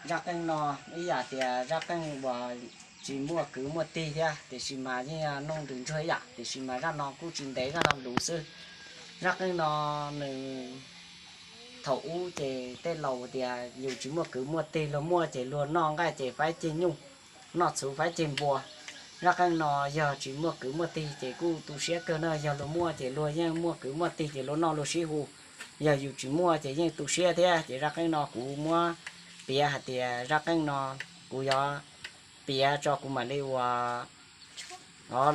Zaj qeej no ib yam tias zaj qeej uas tsis muaj kwv muaj tij thiab, tiam sis mas yeej yog noog ntws ntsuag ib yam, tiam sis mas zaj no kuj tsis ntev, zaj no luv xwb. Zaj qeej no nws, thaum ub ces tej laus tias yus tsis muaj kwv muaj tij, luag muaj ces luag noj nqaij ces faib ceg nyuj, noj txhuv faib ceg npua. Zaj qeej no yog tsis muaj kwv muaj tij ces kuj tu siab kawg na, yog luag muaj ces luag yeej muaj kwv muaj tij ces luag noj luag sib hu, yog yus tsis muaj ces yeej tu siab thiab. Ces zaj qeej no kuv muab piav hais tias zaj qeej no kuv yuav piav tso kuv mam li ua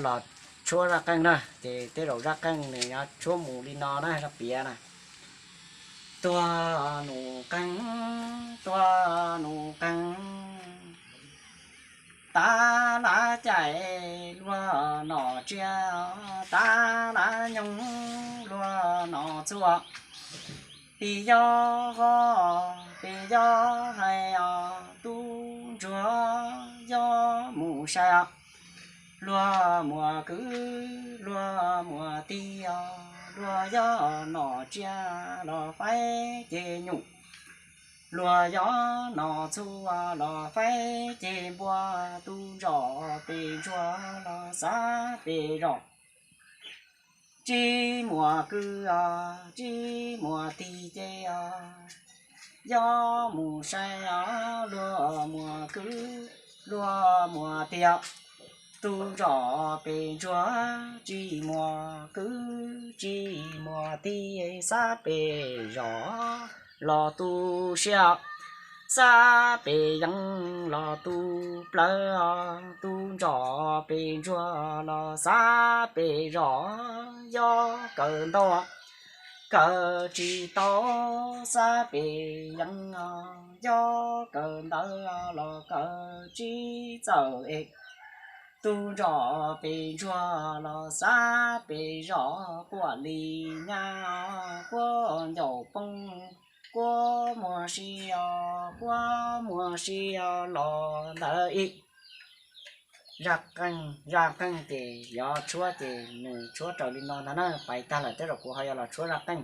los tshuab zaj qeej na. Ces tej zaum zaj qeej nws yuav tshuab mus li no na, zaj piav na. Tuag nus qeej, tuag nus qeej, tav lav cais luag nom tsiaj, tav lav nyoog luag nom txhuaj. Pis yob ho, pis yob hais os, tub ntsuag yob mus sai os. Luag muaj kwv, luag muaj tij os, luag yob nom tsiaj los faib ceg nyuj. Luag yob nom txhuaj los faib ceg npua, tub ntsom pes ntsuag los xav pes zos. Tsis muaj kwv os, tsis muaj tij ces os, yob mus sai os, luag muaj kwv, luag muaj tij. Tub ntsom pes ntsuag tsis muaj kwv tsis muaj tij, xav pes zos los tu siab, xav pes yeeb los tu plawv, tub ntsom pes ntsuag los xav pes zos, yob kaw ntau kaw tsis tau, xav pes yeeb yob kaw ntawv los kaw tsis txawj es. Tub ntsom pes ntsuag los xav pes zos, quaj li nyab quaj ncaus poob, quaj muag si os, quaj muag si os los ntawd ib. Zaj qeej, zaj qeej ces yuav tshuab ces nws tshuab raws li no ntag na, pais tag lawm tej zaum kuv ho yuav los tshuab zaj qeej.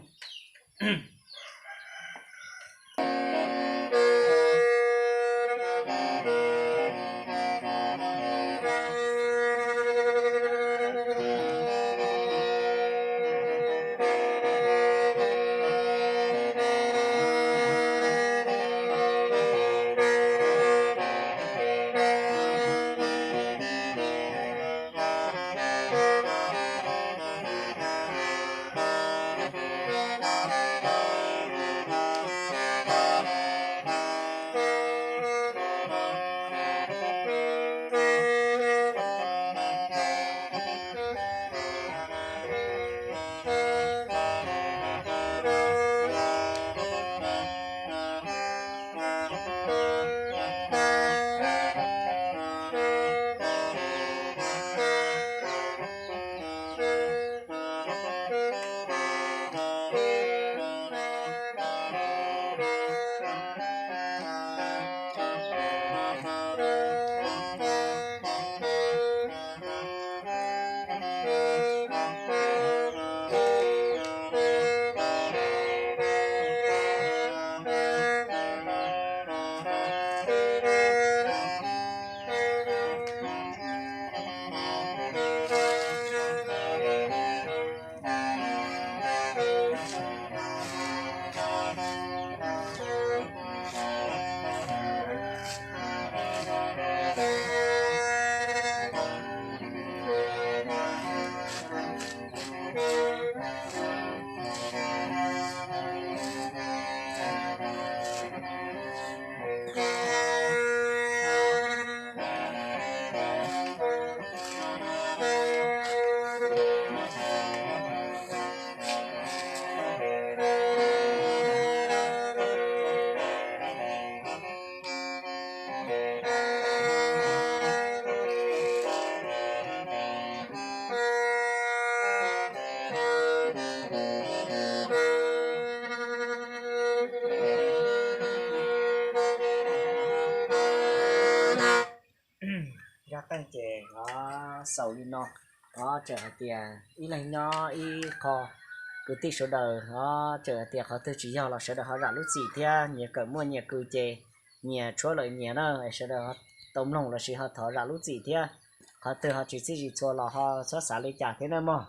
Zaj qeej ces xaus li no. Tseem hais tias ib leeg nyob ib qho, kwv tij sawv daws, tseem hais tias qhov twg tsis yog los sawv daws ho zam lub txim thiab nyias kawm muaj nyias kws ces nyias tshuab lawm nyias na, sawv daws tau mloog lossis ho thov zam lub txim thiab. Qhov twg ho tsis txhij tsis txhua los ho txhob xav li cas thiab nawb mog.